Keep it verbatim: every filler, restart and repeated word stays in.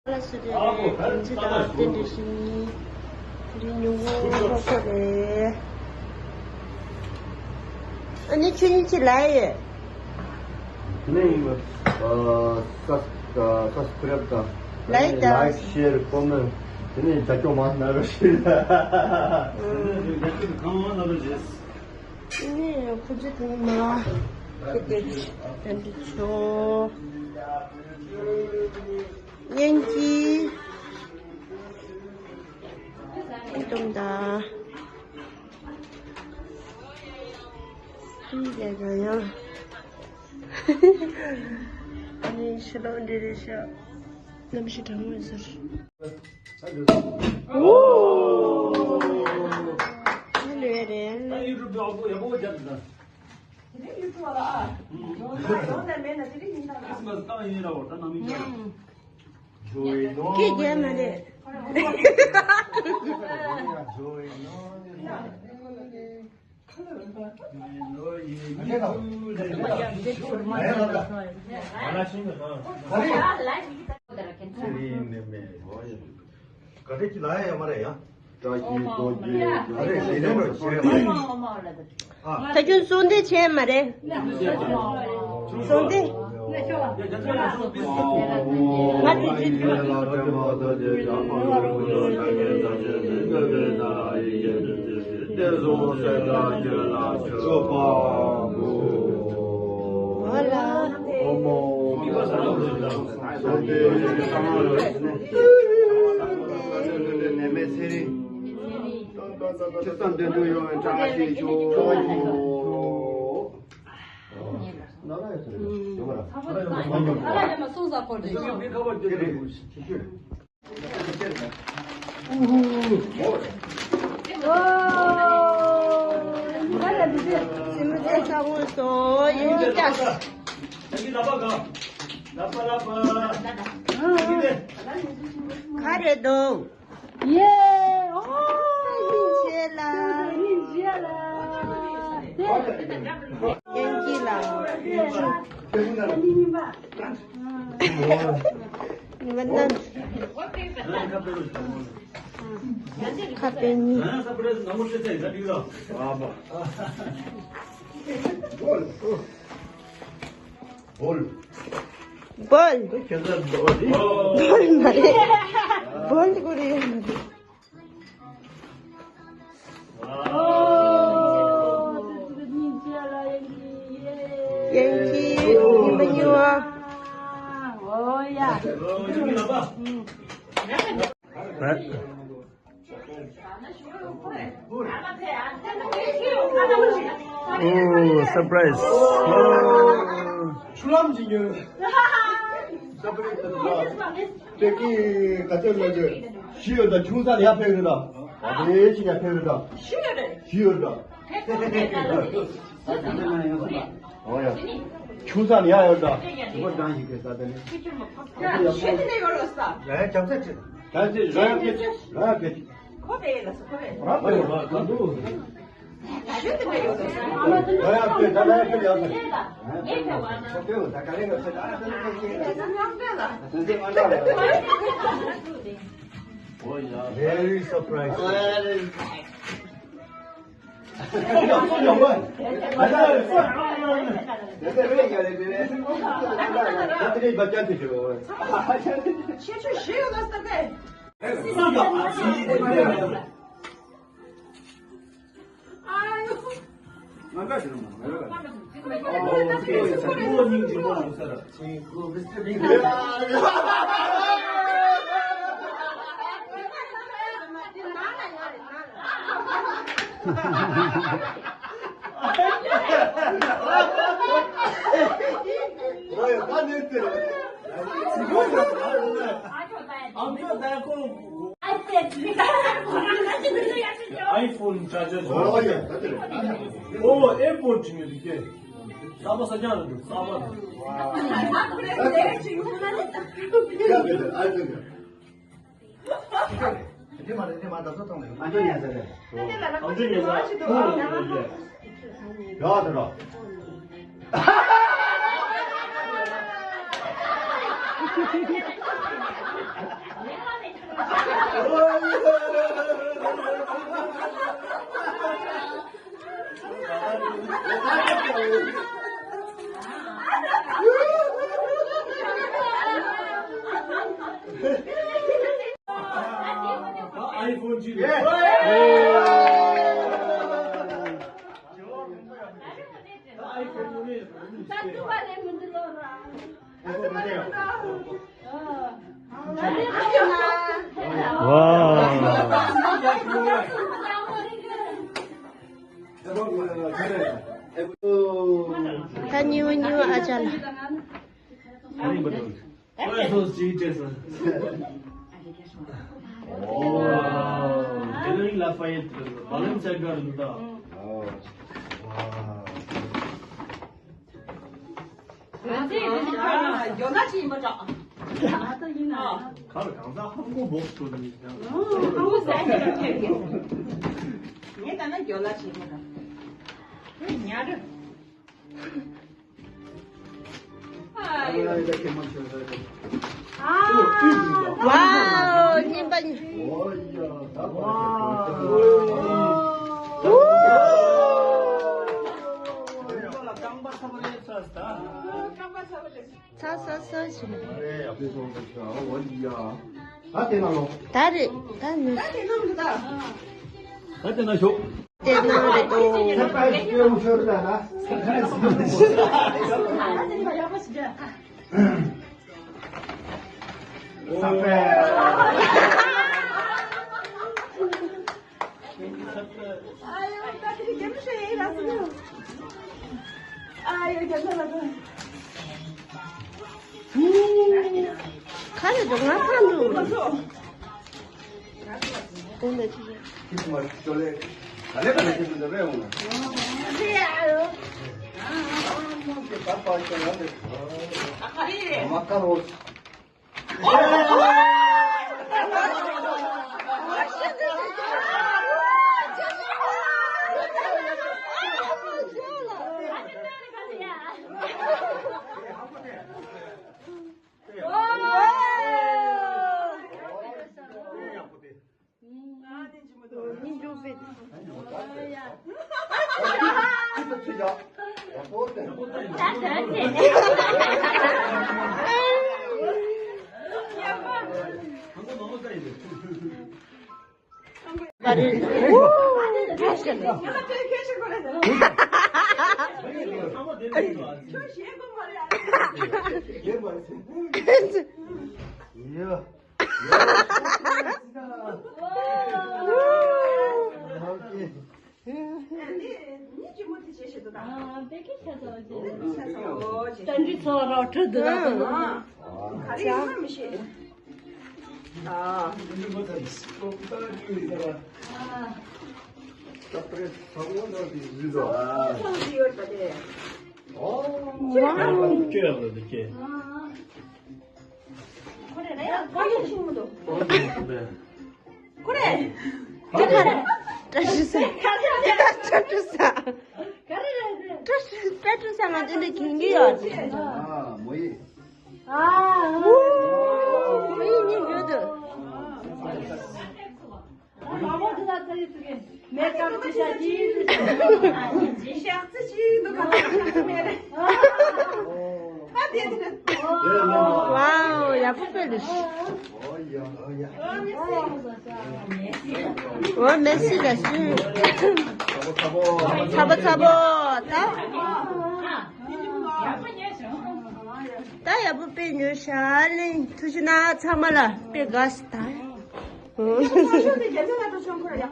ལ་སུ་རེད། རེད་དེ་འདྲ་ཞིག་ནི་འདི་ཉུང་ངུ་ལྷོ་ཁོ་རེད། ཨ་ནི་ཁྱོད་གཉིས་ཅི་ལ་ཡོད། དེ་ནས་ཡིན་པ། ཨ། སབ་སི་ཀྲེབ་དང་། ལའིག་དང་། ལའིག་ཤེར་ཀོ་མེན་ཊི། དེ་ནས་རྒྱབ་སྐྱོར་མང་གནང་རོགས་ཞུ། ཨ་ནི་ཁོ་ཚོ་དེ་ནས་མ་ཁེ་ཏེ་དེ་འདྲ་ཆོ། གཉེན་གྱི་ཨེ་དུམ་ད། ཨིན་ཇི་ག་ཡང་། ཨ་ནི་ཕྱི་ལོགས་འདི་རེད་ཤག་གནམ་གཤིས་གྲང་མོ་ཟེར། ཨོ། ཨ་ལོས་རེད། ད་ཡུ་ཊུབ་ཡག་པོ་ཡག་པོ་རྒྱབ་ད། དེ་རིང་ཡུ་ཊུབ་ལ་ཨ། ཡོང་ན་ཡོང་ན་མེད་ན་དེ་རིང་ཡིན་ད་ལ། ཁྲིས་མས་བཏང་ཡིན་ར་བ་ད་ནང་མི་འདྲ། སྐད་རྒྱག་མ་རེད། ད་ཁྱོད་གསུང་དེ་བྱས་མ་རེད། གསུང་དེ། ང་དེ་ཅི་ཐུབ། ཨོ་ལ། ཨོ་མོ། ནད་མེད་ཚེ་རིང་། ཁྱེད་ཚང་བདེ་སྡུག་ཡོང་བའི་བཀྲ་ཤིས་ཤོག་ག་རེ་འདུག་ཡེ། ཨོ། སྙིང་རྗེ་ལ། སྙིང་རྗེ་ལ། དེ། སྙིང་རྗེ་ལ། སྙིང་རྗེ་ལ། སྙིང་རྗེ་ལ། ཁ་པེ་ནི། བོལ། བོལ། བོལ་མ་རེད། བོལ་དགོས་རེད། ཡན་གྱི་ཡིན་པ་ཉོ། ཨོ་ཡ། ཨོ། སར་པ་རའི་ཛི། ཨོ། ཆུ་ལམ་གྱི་ཉོན། སར་པ་རའི་ཛི་དེ་གི་ག་ཚོད་ལ་གི་ཞི་ཡོད་ད། ཆུང་ས་ལ་ཡར་ཕེབས་རེད་ད། ཨ་དེ་ཞིག་ཡར་ཕེབས་རེད་ད། ཞི་ཡོད་རེད། ཞི་ཡོད་རེད་ད། ཨོ་ཡ། ཆུང་ས་ལ་ཡར་ཡོད་ད། ཞི་ཡོད་རེད་ད། ཞི་ཡོད་རེད་ད། ཡ་ཡ་ཡོད་རེད་ད། ཡ་ཡ་རྒྱབ་ས་ཅི། ད་ཅི་ར་ཡ་ཕེབས། ར་ཡ་ཕེབས། ཁོ་པའི་ལ་སོ་ཁོ་པའི། ར་པའི་ལ་ག་འདུག་ར་ཡ་ཕེབས། ད་ར་ཡ་ཕེབས། ཡ་ཕེབས། ཡ་ཕེབས། ད་ག་རེ་ག་ཕེབས། ད་ཕེབས། ད་ཕེབས། ད་ཕེབས། ད་ཕེབས། ད་ཕེབས། Very surprise. iPhone charger. ཨོ་ཡ། ད་དེ་རེད། ཨོ་ཨེ་པོར་ཅིག་ཡོད་དེ་སྐད། གསར་པ་གསར་རྐྱང་རེད་འདུག་གསར་པ་རེད། ཡ་དེ་དེ་ཨ་དེ་དེ། དེ་མ་རེད། དེ་མ་ད་གཟོད་གཏོང་རེད། ཨ་ཅོ་ཉན་ཟེར་རེད། ཨ་ཅོ་ཉན་ཟེར། ཡ་དེ་རོ། ཝའོ། ད་ཉི་འོ་ཉི་འོ་ཨ་ཅག་ལ། ཨོ་ཡ། སོ་སོ་ཅིག་སྤྲད་སོང་། ཨོ། ཇེ་ལིང་ལ་ཧྥ་ཡེ་ཏི་བ་ལན་སི་ཡ་ག་རུ་འདུག་ད། ཨོ། ང་ཚོས་འདི་ནི་ཁ་ན་འགྱོ་ན་ཅི་ཡིན་པ་འདྲ། ཨ་ད་ཡིན་ན། ཁ་ལ་གང་ཟག་ཧང་གོ་བོགས་ཐོན་ནི་ཡང་། ཧང་གོ་ཟ་ཡི་ཁྱེར་གི། ངས་ད་ན་འགྱོ་ན་ཅི་ཡིན་པ་འདྲ། ཉ་རེད། ཝའོ། སྙན་པ། ཚ་ས་ས་ཞིག་ད་རེད། ད་ནི། ད་དེ་ན་ཤོག་དེ་ན་རེད་དོ། ཁ་རེ་འདུག་ང་ཚང་འདུག་དེ་འདྲ་ཅི་ཞིག་ཁོ་རེ། བཀྲ་ཤིས་བདེ་ལེགས། བཀྲ་ཤིས་བདེ་ལེགས། བཀྲ་ཤིས་བདེ་ལེགས། བཀྲ་ཤིས་བདེ་ལེགས། ང་འདི་འདྲ་གྱོན་གྱི་ཡོད། ཨ། མོ་ཡིས། ཨ། མོ་ཡིས་གཉིས་ཡོད་དོ། ཝའོ། ཡག་པོ་སྤེལ་འདུག་ཨོ། མེ་སི་ལ་སུ། ཚ་པོ་ཚ་པོ། ད། ད་ཡག་པོ་དཔེ་ཉོ་ཤག་ལེ། ཐུགས་རྗེ་གནང་། ཚང་མ་ལ་དཔེ་དགའ་སི་ད།